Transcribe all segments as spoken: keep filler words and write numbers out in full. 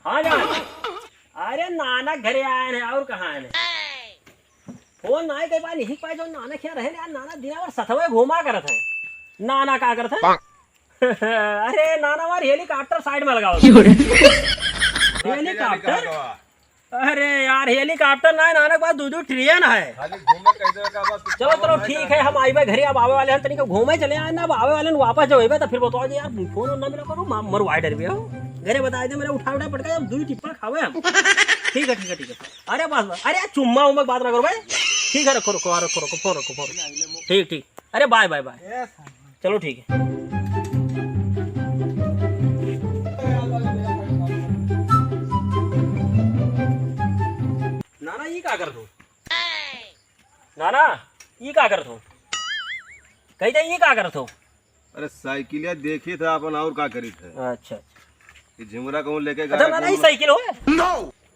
आ जा। अरे नाना घरे आए हैं, और कहाँ हैं? फोन नाहीं कइ पाए, नहीं पाए, जो नाना क्या रहे यार, नाना दिना भर सथवे घूमा करत है। नाना का करत है? अरे नाना हमार helicopter side में लगाओ। Helicopter? अरे यार, helicopter ना है, नाना के पास दो दो train है। खाली घूमे कह देवे का बस, कुछ चलो, काम चलो, नहीं ठीक करे। है, हम आइबे घरे, अब आवे वाले हैं, तनिक घूमे चले आए ना, अब आवे वाले हैं, वापस जो होइबे तो फिर बताओ जी यार, फोन ना मिला करो, मा-, मरवाए डरबे हो। घरे बताए दे, मेरे उठा उठा पटका, अब दो ही टिप्पा खावे हम। ठीक है, ठीक है, ठीक है। अरे बस, बस, अरे यार, चुम्मा उम्मा की बात ना करो भाई। ठीक है, रखो, रखो, हाँ, रखो, रखो, फोन रखो, फोन रखो। ठीक, ठीक। अरे bye, bye, bye। Yes, sir। चलो ठीक है। नाना, ई का करत हो? नाना, ई का करत हो? कही दे, ई का करत हो? अरे साइकिलिया देखी था अपन, और का करी था? अच्छा, अच्छा। ये झिंगुरा कहूँ लेके अच्छा, गाड़ी नाना, ई घूम- साइकिल हो?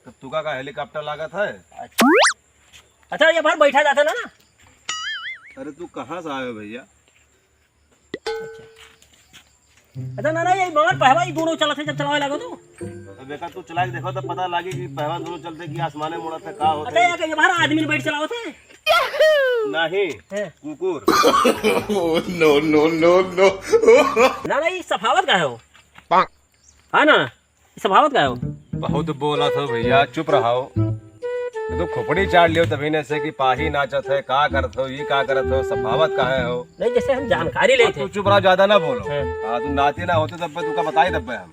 तब तू का, का helicopter लागत है? अच्छा। अच्छा, ये बाहर बैठा जाता ना, ना? अरे तू कहाँ से आयो भैया? अच्छा। अच्छा, ना, ना, ये मगर पहवा, ये दोनों चलत है, जब चलावे लागो तो। तो बेटा, तू चला के देखो, तब पता लागी कि पहवा दोनों चलते कि आसमाने मुड़त है, का होत अच्छा, है। ये, ये बाहर आदमी बैठ चलावत है? नहीं, हैं। कुकुर। No, no, no, no। ना, ना, ये सफावत का है वो? हाँ ना? ई सफावत का हो? बहुत बोलत हो भैया, चुप रहो। ये तो खोपड़ी चाट लियो तभी ने से कि पाही नाचत है, का करत हो, ई का करत हो, सफावत काहे हो? नहीं, जैसे हम जानकारी लेत तू है। चुप रहो, ज्यादा ना बोलो। हाँ। हाँ, तू नाती ना होते तब पे तुका बताई दब्बे हम।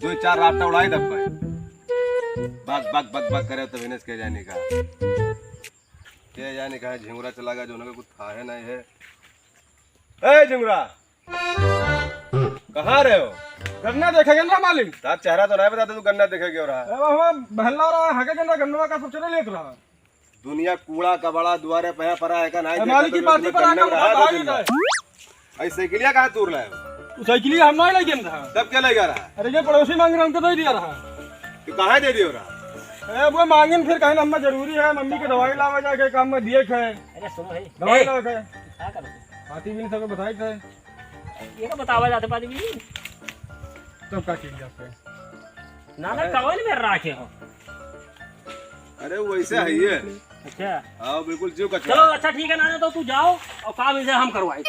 दो चार रास्ता उड़ाई दब्बे। बक, बक, बक, बक करे तभी ने इसके जाने का। के जाने कहाँ झिंगुरा चला गया, जो उनका कुछ था है नहीं है। ए झिंगुरा, कहाँ रहे हो? गन्ना देखे गए ना मालिक। तार चेहरा तो नहीं बताते, तू गन्ना देखे गयो रहा। अरे बाबा, बहला रहा, हगे गन्ना, गन्नवा का सब चले लेत रहा। दुनिया कूड़ा कबाड़ा दुआरे पे पड़ा है का नहीं ए, देखा मालिक की तो पार्टी तुम्हें पर गन्ने आके में रहा बहुत दो भागी दिन गए। भाई साइकिलिया कहाँ तूर लाए हो? वो साइकिलिया हम नहीं लेके रहा। तब क्या लेगा रहा? अरे ये पड़ोसी मांग रहे, उनको दे दिया रहा। तो कहाँ दे दियो रहा? ए, वो मांगन फिर कहें, "अम्मा जरूरी है, मम्मी के दवाई लावे जाके काम में दिए थे।" अरे सुनो भाई। दवाई ए, लावे थे। का करो? पाती भी नहीं सबको बताई थे। ये का बतावा जाते पाती भी? तो का चीज जाते? ना, ना, अरे। कवन में राखे हो? अरे, वैसे है ये। अच्छा। हाँ, बिल्कुल जीव का चलो, चोर। अच्छा, ठीक है, ना, ना, तो तू जाओ और काम इसे हम करवाई।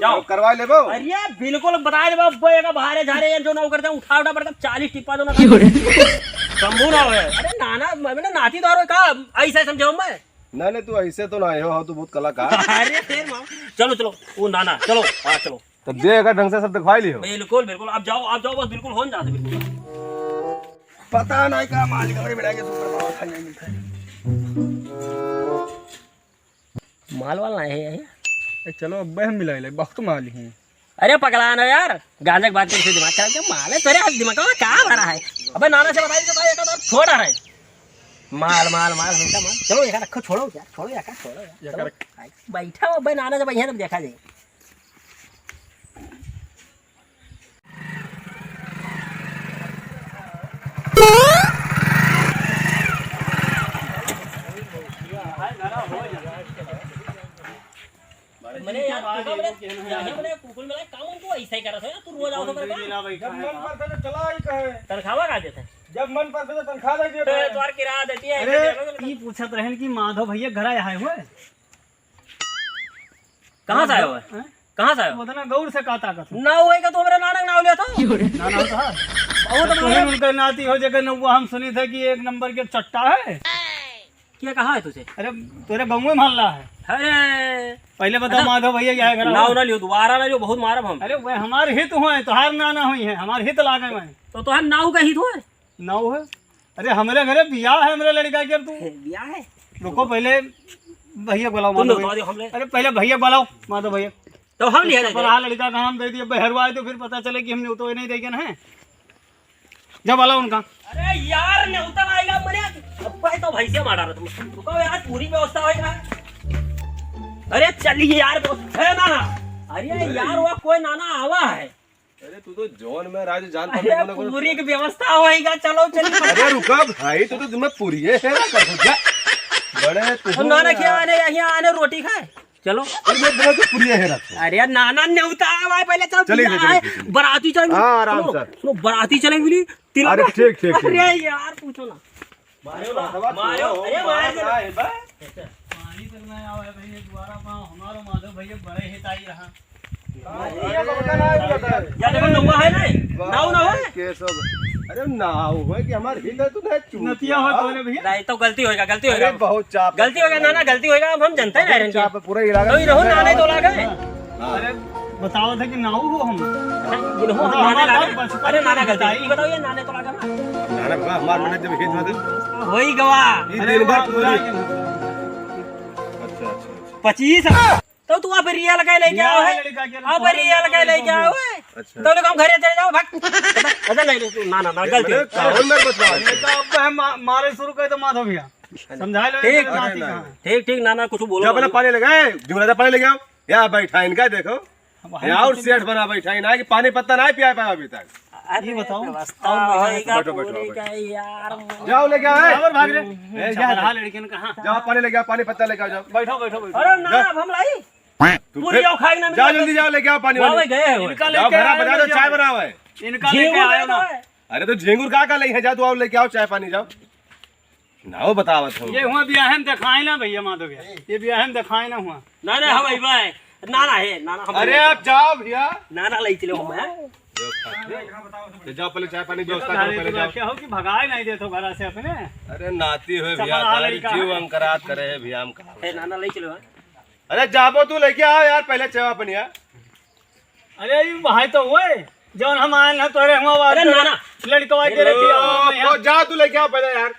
जाओ। अब करवा लेबो? अरे, बिल्कुल, बता दे बाबू, ये का भारे झारे, ये जो नौकर थे, उठा, उठा, पड़कर चालीस टिप्पा जो ना शंभू ना होए। अरे, ना, ना, मैंने नाती दौर का, ऐसे समझाऊं मैं? ना, ना, तू ऐसे तो ना हो, तू बहुत कलाकार। अरे, फिर माँ, चलो, चलो, वो ना, ना, चलो, हाँ, चलो। तो देख, ढंग से सब दिखवाई लियो। बिल्कुल, बिल्कुल। आप जाओ, आप जाओ, बस बिल्कुल हो ना जाते, बिल्कुल। पता नहीं का मालिक हमरे बेटा के सुपर पावर था, नहीं मिलता है। माल वाल नहीं है यही। ए, चलो, अब हम मिला ले, बहुत माल ही। अरे पगला ना यार, गांजा के बात करके दिमाग खराब किया, माल है तेरे हाथ, दिमाग में क्या भरा है? अबे नाना से बताइए तो भाई, एक आध छोड़ रहा है। माल, माल, माल, हमेशा माल। चलो, एक रखो, छोड़ो यार, छोड़ो यार, छोड़ो यार। ये चलो, कर। बैठा हो, अबे नाना जब यहाँ तब देखा जाए। मने यार, तू का मने, यार, मने कुकुर मिला, काम हमको ऐसा ही करत है, तू रोज आओ तो कर काम। जब मन पर तो चला ही कहे। तनखावा का देता है? जब मन पर तो तनखा दे देता है। तो यार किराया देती है, अरे, ऐसे देवे तो ई पूछत रहन कि माधव भैया घर आए हुए? कहाँ से आए हुए? हैं? कहाँ से आए हो? उतना गौर से का ताकत है? ना होएगा तो हमारे नानक नाव लिया था। ना, ना, तो हाँ। और तो तुम्हें मालूम उनका नाती हो, जगह नौवा हम सुनी थे कि एक नंबर के चट्टा है। क्या कहा है तुझे? अरे, तेरे गाँव में मोहल्ला है। अरे। पहले बताओ, अच्छा, माधव भैया क्या है घर? नाव ना लियो, दोबारा ना लियो, बहुत मारब हम। अरे, वह हमारे हित हुए, तोहार ना ना हुई है, हमारे हित लागे हुए। तो तोहार नाव का हित हुए? नाव है। अरे, हमरे घरे बियाह है, हमरे लड़का के, तू। बियाह है? रुको, पहले भैया बुलाओ, तुम माधव लोग भैया। तो हमने अरे, पहले भैया बुलाओ, माधव भैया। तो हम लिया उसका लेते हैं। पराहा लड़का का हम दे दिए, बहरवाए तो फिर पता चले कि हमने तो नहीं देखे ना है। जब आला उनका। अरे यार, नेवता आएगा मने। अब भाई तो भैंसे मारा रहा तुम। रुको यार, पूरी व्यवस्था होएगा। अरे चलिए यार, दोस्त है ना। अरे अरे। यार, वो कोई नाना आवा है। अरे तू तो जौन में राजू जान अरे पड़ने को पूरी की व्यवस्था होएगा, चलो चलिए। अरे रुका भाई, तू तो तुम्हें पूरी है, है ना, कर जा। बड़े तू और नाना क्या आने, यहाँ आने रोटी खाए। चलो। अरे, मैं बोला तो पुड़िया है रखो। अरे यार, नाना नेवता है भाई, पहले चलो, चलिए, पुड़िया चलिए, है, चलिए। बराती चलेंगे। हाँ, आराम सुनो, से। सुनो, बराती चलेंगे, बोली, तिलक। अरे, ठीक, ठीक, ठीक। अरे यार, पूछो ना। मारो ना, मारो, अरे मार दे। पानी तक ना आवे भाई, ये दुआरा पा हमारो माधव भैया बड़े हिताई रहा। या देखो, नौवा है ना? नाव ना होए? केशव। अरे नाव होए कि हमार हित है, तू नहीं चूतिया। नतिया हो तोरे भैया। नहीं तो गलती होएगा, गलती होएगा। अरे बहुत चाप। गलती होएगा, ना, ना, गलती होएगा, अब हम जनते हैं बहुत ना। चाप है, पूरा इलाका तो ही रहो, ना, नहीं तो लागे। हाँ। अरे बताओ था कि नाऊ हो हम। नहीं, इन्हों बताओ, नाना हमारा लागे। बचपन अरे नाना की गलती। बताई। ये बताओ, ये नाने तो लागे ना। नाना बा, हमार मन जब हित होता। होई गवा। ये अरे दिन भर वाह, पूरी। पूरा दिन। अच्छा, अच्छा, अच्छा। पच्चीस। तो तू आप रिया लगाए लेके आओ है। लड़का के आप रिया लगाए लेके आओ है। अच्छा। तो लोग हम घरे चले जाओ, भाग। अच्छा, नहीं, नहीं, ना, ना, ना, गलती। मैंने काहन में बतलावा। ये तो अब हम मा-, मारे शुरू करे तो माधव भैया। समझा लो, ठीक, ये गलती कहाँ है? ठीक, ठीक, ना, ना, कुछ बोलो जा, पहले मत। पानी लगा, ए, जुमराजा पानी लेके आओ। या बैठा इनका देखो। अब हम या और कुछ सेठ बना बैठा है ना कि पानी पत्ता ना पिया पाया अभी तक। अरे, ये बताओ। व्यवस्था और बैठा है। होएगा बैठो, बैठो, पूरी बैठो। का यार। जाओ लेके आओ, ए। बराबर भाग रहे। ए, जा, जा। लड़किन कहाँ? जाओ पानी लेके आओ, पानी पत्ता लेके आओ, जाओ। बैठो, बैठो, बैठो। अरे ना, जा। अब हम लाई। तू पूरी फिर आओ, खाए ना जाओ, मिले। जल्दी जाओ, लेके आओ पानी वानी। गए हो। इनका जाओ, लेके घरा आए, बजा दो, जाओ। चाय बनाओ है। इनका झींगुर लेके आयो ना। लेके आए। अरे तो झींगुर का का लई है, जा तू आओ लेके आओ चाय पानी, जाओ। नाव बतावत हो। ये हुआ बियाह में देखाए ना भैया माधव भैया, ये बियाह में देखाए ना हुआ। ना, ना, हम अइबा है। ना, ना है, ना, ना, हम अरे अइबा। आप जाओ भैया। ना, ना, ले चलो हम, हैं? तो जाओ पहले चाय पानी की व्यवस्था करो, पहले जाओ। क्या हो कि भगाए नहीं देते हो घर से अपने? अरे नाती हुए भैया, चपराहा तारी लड़का जीव है। अंकरात करे है भैया, हम कहा है, ना, ना, ले चलो, हैं? अरे जाबो तू लेके आ यार, पहले चाय पानी यार। अरे, ई भाई तो हुए, जौन हम आए ना तोरे हुआ बात अरे, ना, ना। लड़कवा के रे बियाह में तो यहाँ। जा तू लेके आओ पहले यार।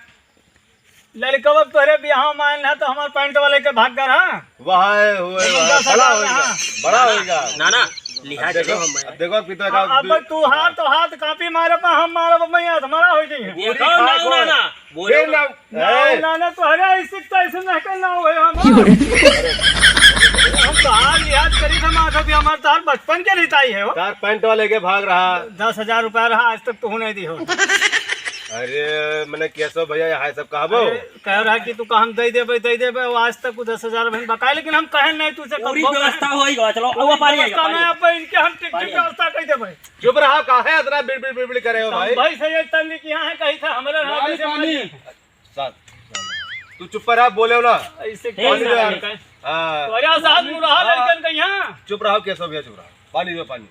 लड़कवा तोरे बियाह में आए ना तो हमार पैंट वाले के भाग कर, हाँ? वाह, हुए, वाह, बड़ा होएगा, हाँ। बड़ा होएगा। ना, ना, लिहा अब देखो, चलो हम अब देखो, अब तू हाथ तो हाथ कापी मारे, पर हम मारे, पर मैं हाथ मारा हो जाइए। देखो, पूरी ना, खाक ना, होए। ना। बोलो फिर ना। ना, ए। ना, ना, तोहरे ऐसे तो ऐसे नहीं करना हुए हम। हम तोहार लिहाज करी था, माधव भी हमार तोहार बचपन के रिताई है हो। तार पैंट वाले के भाग रहा। दस हजार रुपया रहा, आज तक तू नहीं दी हो। अरे, मने केशव भैया, यहाँ सब कहबो? अरे, कह रहा कि तू कहम दे देबे, दे देबे, वो आज तक वो दस हजार बहन बकाए, लेकिन हम कहे नहीं तुझसे पूरी कब व्यवस्था होई गवा, चलो, अब पानी आएगा, व्यवस्था पानी। में अब इनके हम टिकट पानी। व्यवस्था कर देबे। चुप रहा, काहे इतना बिड़बिड़ बिड़बिड़ करे हो भाई? भाई से ये तंग किया है, कहीं से हमारे यहाँ पानी, जैसे पानी। साथ। तू चुप रहा, बोले ना। ऐसे पानी कैसे दे यार। लड़का है? हाँ। तो अरे साथ मुरहा हाँ। लड़कन का यहाँ। चुप रहो, केशव भैया, चुप रहो। पानी दो, पानी।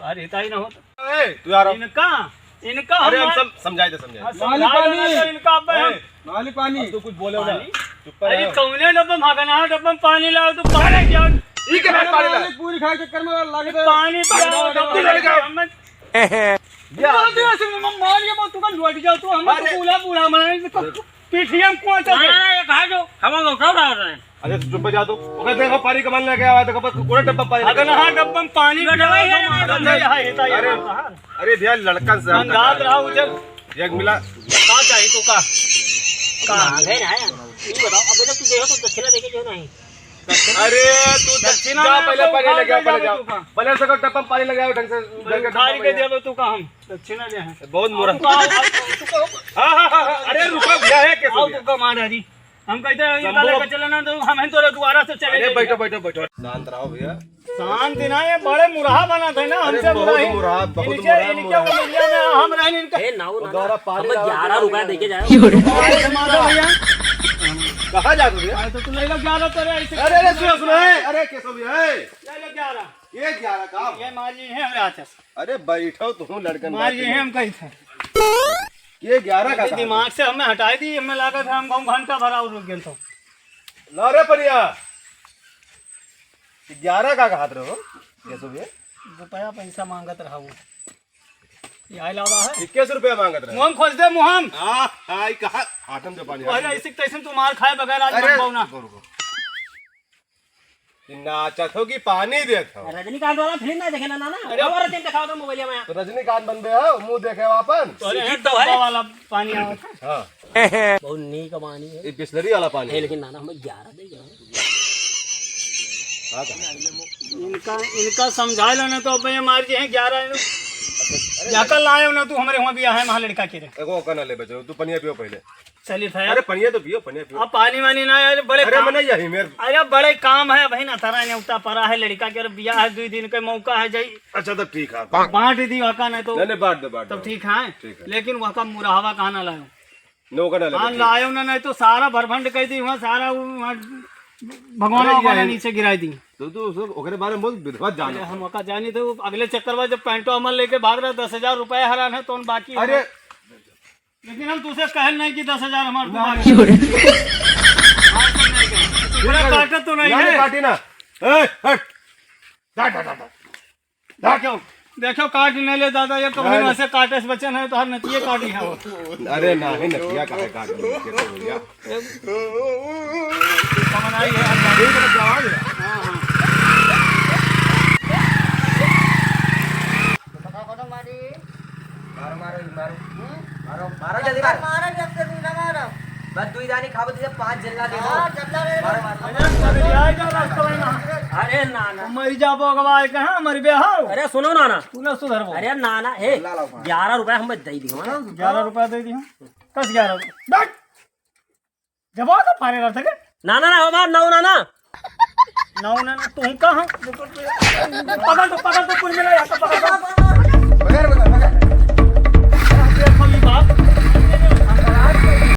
अरे, इतना ही ना होता। ए, तू यार। इनका, इनका अरे, हम हम सब समझाए थे, समझाए हाँ, थे। समझा पानी। देना तो इनका अब हम ए, माली पानी। अब तू कुछ बोले ना। पानी? चुप अरे, रहो। कौने डब्बा में भागना है, डब्बा में पानी लाओ, तू पानी क्या? ई के बाद पानी ला। पूरी खाए चक्कर में लगे थे। पानी पिलाओ, तू डब्बा लड़का। में हमें या। बोल दिया से मैं मार के, तू का लौट जाओ, तू हमें अरे। तो बूढ़ा, बूढ़ा बनाए, तो अरे। पीठिया में कौन सा ना, ना, ये कहा जो, हम लोग उठा रहा है। अरे, तू चुप जा तू। ओके, देखो, पानी कमान लेके आवा, देखो, बस पूरा डब्बा पानी अगर लेके ना आवा। डब्बा में पानी ये डब्बा पिलाओ, ये तो मार अरे। दे, यहाँ हिता ये अरे। बात है। अरे भैया, लड़कन से हम अंदाज टकरा रहा रहे हैं। उधर। एक मिला। का चाहिए तू का? का? मांगे ना है। तू बताओ, अब जब तू दे हो तो दक्षिणा देके जो नहीं। अरे, तू दक्षिणा जा, में पहले तो पानी उखाड़ लेके आओ, के पहले जावे जाओ। तू का? पहले से डब्बा में पानी लेके आओ, ढंग से, ढंग से उखाड़ डब्बा के में। देबे तू का हम? दक्षिणा दे है। बहुत मुरा। तू का? हाँ, हाँ, हाँ, हाँ। अरे, रुको, भैया, है कैसे आओ, भैया? तू का मार डाली। हम कहते हैं, ये शंभू। काले का चलना तो हम हैं तोरे द्वारा से चले अरे, जाएंगे। बैठो, बैठो, बैठो। शांत रहो भैया। शांत ना, ये बड़े मुरहा बना थे ना, अरे, हमसे बहुत बुरा ही। मुरहा, बहुत इनके, मुरहा, इनके मुरहा। उमरिया में हम रहन इनका। ए, नाऊ, वो नाना, दौरा पानी हम लाओ, ग्यारह रुपया दे के जाए। अरे, माधव भैया। कहाँ जाते भैया? अरे, तो तू ले लो ग्यारह तो रे, ऐसे अरे, अरे, सुनो, सुनो, ए, अरे, केशव भैया, ए। ले लो ग्यारह। ये ग्यारह का? ये मार लिए हैं हमरे हाथ से। अरे, बैठो, तू लड़कन मार बात लिए हैं नहीं। हम कहीं से। ये ग्यारह का अरे, कहा? दिमाग से हमें हटाई दी, हमें लगा था हम कहूँ घंटा भर और रुक गए तो। ला रे पनिया। ग्यारह का कहत रहो, केशव भैया? रुपया पैसा मांगत रहा वो। ये आए लावा है। इक्कीस रुपया मांगत रहे। मुहम खोज दे, मुहम। आ, आई कहा, आटम जो पानी। अरे, ऐसे तैसे तू मार खाए बगैर आज अरे, मर पाऊ ना। रुको, रुको। कि नाचत हो कि पानी देत हो? रजनीकांत वाला फिल्म ना देखे ना, ना, ना। अरे, और दिन दिखाओ तो मोबाइल में। तो रजनीकांत बन गए हो, मुंह देखे हो अपन? अरे, सीधी तो है। डब्बा वाला पानी आवत है। हाँ। बहुत नीक पानी है। ये बिसलेरी वाला पानी है, है। लेकिन नाना, हमें ग्यारह दे जाओ। हाँ, कहा। इनका, इनका समझाइ लो ना तो अब ये मार जी हैं ग्यारह। जाकर लायो ना तू, हमरे हुआँ बियाह है, वहाँ लड़का के रे। एगो ओका ना ले बचो, तू पनिया पियो पहिले। चलिए था यार। अरे पनिया तो पियो, पनिया पियो। अब पानी वानी ना यार, बड़े अरे काम, मने यही मेर अरे बड़े काम है, अबहिन अतरा नेवता परा है, लड़का के बियाह है, दुइ दिन के मौका है, जाई। अच्छा तो ठीक है। बाँट दी वका नहीं तो। नहीं, नहीं, बाँट दो, बाँट तब दो। ठीक है। ठीक है। लेकिन वका मुरहवा कहाँ ना लायो? नौका ना हाँ, लगे। लायो ना, नहीं तो सारा भरभंड कइ दी, वहाँ सारा वो, वहाँ भगवाना अरे वगवाना यही नीचे गिराइ दी। तो, तो उसको, ओकरे बारे में बहुत विधवा जाने। अरे हम वका जानी तो अगले चक्कर में जब पैंटो हमर लेके भाग रहा, दस हजार रुपया हरान है, तो उन बाकी अरे है। लेकिन हम तुझसे कहल नहीं कि दस हजार हमारे ना, दिमाग ना। में। पूरा काटत तो नहीं नहीं, है। काटी ना। ए, हट। जा, जा, जा, जा। जा। देखो, देखो, काट नहीं ले दादा, ये तो नहीं। वैसे काटे से बचन है, तो हर नतिये काटी है। अरे नहीं, नतिया काहे काट ले, ये तो भैया। समझ आई है, हम ठीक है, जवान है। हाँ, हाँ। मारो, मारो, मारो। हम्म? मारो, मारो, जल्दी मारो। मारो, जब से दूल्हा मारो। बस दुई दानी खाबो, तुझे पाँच जल्ला दे दो। हाँ, जल्ला दे दो। मारो, मारो। अरे, मर जाए जा रास्ता में ना। अरे, ना, ना। मर जाबो, अगवा है, कहाँ मर बे हो? अरे, सुनो ना, ना। तू ना सुधरबो। अरे, ना, ना, हे, जल्ला लाओ, हाँ। ग्यारह रुपया हम दे दी, हाँ। ग्यारह रुपया दे दी, हाँ। कस ग्यारह रुपया? बैठ। जब आओ तो पारे रहते के? ना, ना, ना, हमार नौ ना, ना। नौ ना, ना, तुम कहाँ? पकड़ तो, पकड़ तो, कुल मिला यहाँ तो पकड़ तो।